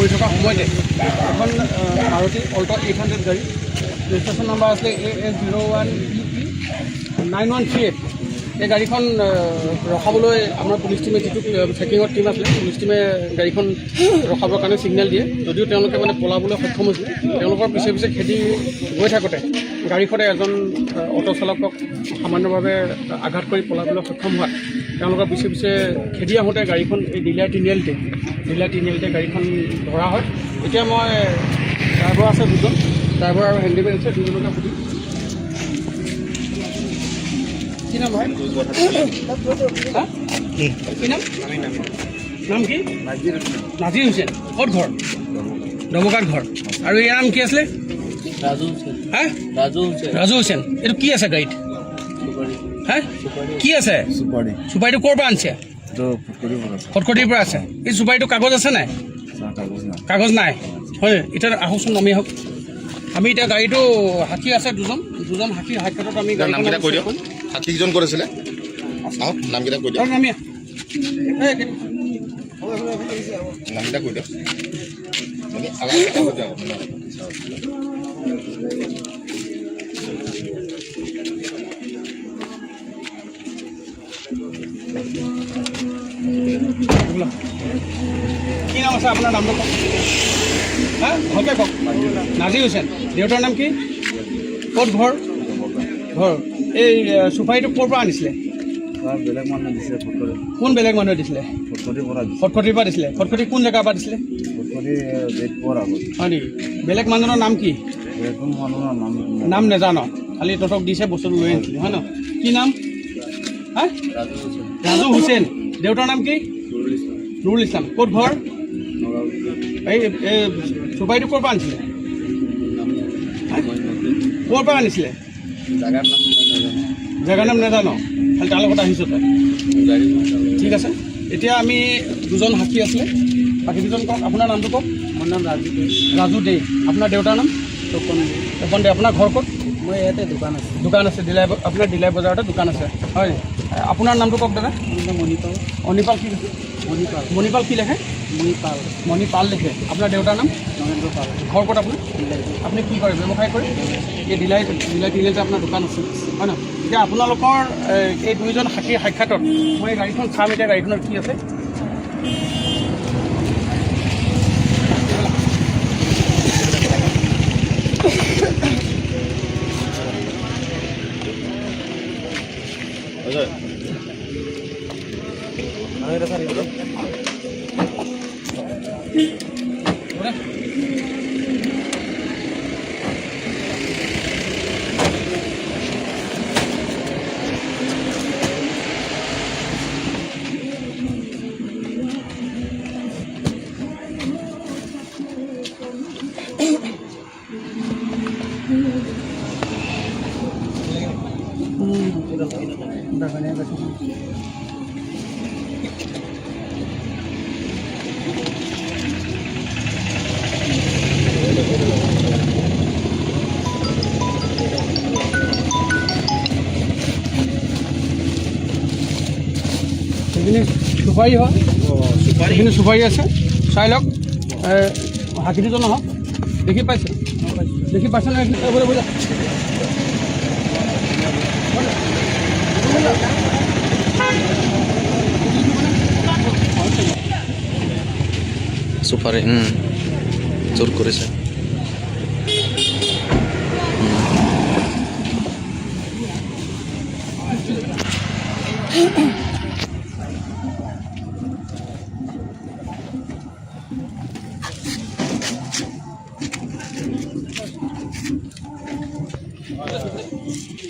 কৰি থকা সময়তে এখন মাৰুতি অল্ট 800 গাড়ী, ৰেজিষ্ট্ৰেশ্যন নাম্বাৰ আছিলে AS 01 EP 9138, এই গাড়ীখন ৰখাবলৈ আমাৰ পুলিচ টীমে, যিটো চেকিঙৰ টীম আছিলে, পুলিচ টীমে গাড়ীখন ৰখাবৰ কাৰণে ছিগনেল দিয়ে যদিও তেওঁলোকে মানে পলাবলৈ সক্ষম হৈছিলে। তেওঁলোকৰ পিছে পিছে খেদি গৈ থাকোঁতে গাড়ীখনে এজন অ'টো চালকক সামান্যভাৱে আঘাত কৰি পলাবলৈ সক্ষম হোৱাত তেওঁলোকৰ পিছে পিছে খেদি আহোঁতে গাড়ীখন এই ডিলাই তিনিআলিতে গাড়ীখন ধৰা হয়। এতিয়া মই ড্ৰাইভাৰ আছে দুজন, ড্ৰাইভাৰ আৰু হেণ্ডিমেন আছে, দুজনকে সুধিম। কি নাম ভাই? হা? কি নাম? নাম কি? নাজিৰ হুছেইন। ক'ত ঘৰ? ডবকাত ঘৰ। আৰু ইয়াৰ নাম কি আছিলে? ৰাজু হুছেইন। হা? ৰাজু হুছেইন। ৰাজু হুছেইন। এইটো কি আছে গাড়ীত? চুপাৰি। হা? চুপাৰি। কি আছে? চুপাৰি। চুপাৰিটো ক'ৰ পৰা আনিছে? এইটো ফুটকৰি পৰা আছে। খটখটিৰ পৰা আছে। এই চুপাৰিটো কাগজ আছে নাই? চাহ কাগজ নাই। কাগজ নাই হয়। এতিয়া আহকচোন, নামি আহক। আমি এতিয়া গাড়ীটো সাক্ষী আছে দুজন, দুজন সাক্ষী সাক্ষাৎত আমি গাড়ীখন নামকেইটা কৈ দিয়ক। সাক্ষীকেইজন ক'ত আছিলে? আহক, নামকেইটা কৈ দিয়ক। নামি আহ। এই, নামকেইটা কৈ দিয়ক। মানে আগত যাওক। ব'লা। কি নাম আছে আপোনাৰ? নামটো কওক। হা, ভালকৈ কওক। নাজিৰ হুছেইন। দেউতাৰ নাম কি? ক'ত ঘৰ? ঘৰ এই চুপাৰিটো ক'ৰ পৰা আনিছিলে? তাৰ বেলেগ মানুহে দিছে ফুটকৰি। কোন বেলেগ মানুহে দিছিলে? ফুটকৰিৰ পৰা দিছে। খটখটিৰ পৰা দিছিলে। খটখটি কোন জেগাৰ পৰা দিছিলে? ফুটকৰি গেট পোৱাৰ আগত। হয় নেকি? বেলেগ মানুহজনৰ নাম কি? সেইটো মানুহৰ নাম নাম নেজান, খালি তহঁতক দিছে, বস্তুটো লৈ আনিছিলি, হয় ন? কি নাম? হা? ৰাজু হুছেইন। ৰাজু হুছেইন। দেউতাৰ নাম কি? নুৰুল ইছলাম। নুৰুল ইছলাম। ক'ত ঘৰ? নগাঁও। এই এই চুপাৰিটো ক'ৰ পৰা আনিছিলে? নাম মই নতুন। ক'ৰ পৰা আনিছিলে? জাগাৰ নাম মই নাজানো। জেগাৰ নাম নাজান, খালি তাৰ লগত আহিছোঁ তই। গাড়ী মই তাৰ লগত। ঠিক আছে। এতিয়া আমি দুজন সাক্ষী আছিলে, বাকী দুজন কওক। আপোনাৰ নামটো কওক। মোৰ নাম ৰাজু দে। ৰাজু দে। আপোনাৰ দেউতাৰ নাম? তপন দে। তপন দে। আপোনাৰ ঘৰ ক'ত? মই ইয়াতে দোকান আছে। দোকান আছে ডিলাই, আপোনাৰ ডিলাই বজাৰতে দোকান আছে, হয়। আপোনাৰ নামটো কওক দাদা। মোৰ নাম মণিপাল। অনিপাল কি কৈছে? মণিপাল। মণিপাল কি লেখে? মণিপাল। মণিপাল লিখে। আপোনাৰ দেউতাৰ নাম? নৰেন্দ্ৰ পাল। ঘৰ ক'ত আপোনাৰ? ডিলাই। আপুনি কি কৰে? ব্যৱসায় কৰে। এই ডিলাই ডিলাই তিনিআলিতে আপোনাৰ দোকান আছে, হয় ন? এতিয়া আপোনালোকৰ এই দুইজন সাক্ষীৰ সাক্ষাৎত মই এই গাড়ীখন চাম। এতিয়া গাড়ীখনত কি আছে? সেইখিনি চুপাৰি হয়, সেইখিনি চুপাৰি আছে। চাই লওক। সাক্ষী দুজন আহক। দেখি পাইছে? দেখি পাইছে নহয় এইখিনি? বোলে বোলে। সুপারি জোর করেছে।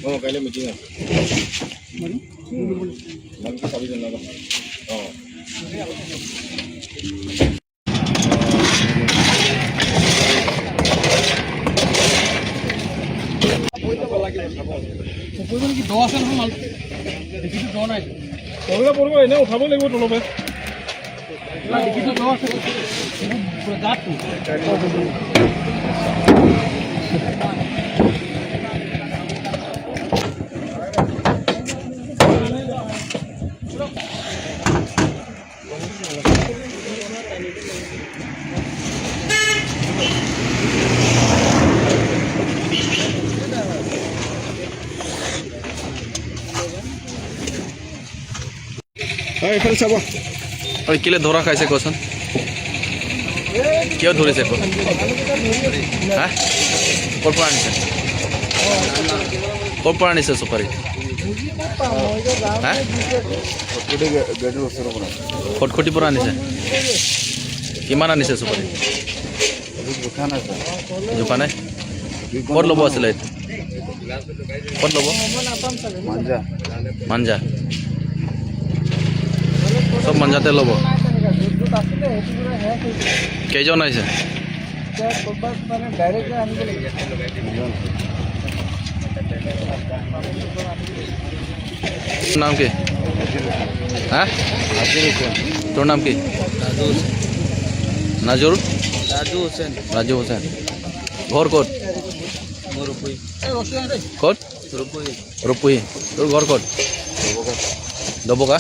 অঁ, কাইলৈ মিটিং আছে। নামটো চাবি জনাবা। অঁ। পৰিব নেকি? দ আছে নহয় মালটো, দেখিছোঁ দ নাই। পৰিব, পৰিব। এনেই উঠাব লাগিব তলতে। দেখিছোঁ দ আছে গাঁতটো। এইফালে চাব। ঐ, কেলে ধৰা খাইছে কচোন? কিয় ধৰিছে ক? হা, ক'ৰ পৰা আনিছে? ক'ৰ পৰা আনিছে চুপাৰী? হা? গোটেই গেটৰ ওচৰৰ পৰা। খটখটিৰ পৰা আনিছে। কিমান আনিছে চুপাৰী? এইটো জোখা নাই ছাৰ। জোখা নাই। ক'ত ল'ব আছিলে এইটো? ক'ত ল'ব? মাঞ্জা। মাঞ্জা। চব মাঞ্জাতে ল'ব। কেইজন আহিছে? নাম কি? হা, তোৰ নাম কি? নাজুৰ। ৰাজু হুছেইন। ৰাজু হুছেইন। ঘৰ ক'ত? মোৰ ৰূপহী। ক'ত? ৰূপহী। ৰূপহী। তোৰ ঘৰ ক'ত? ডবকা।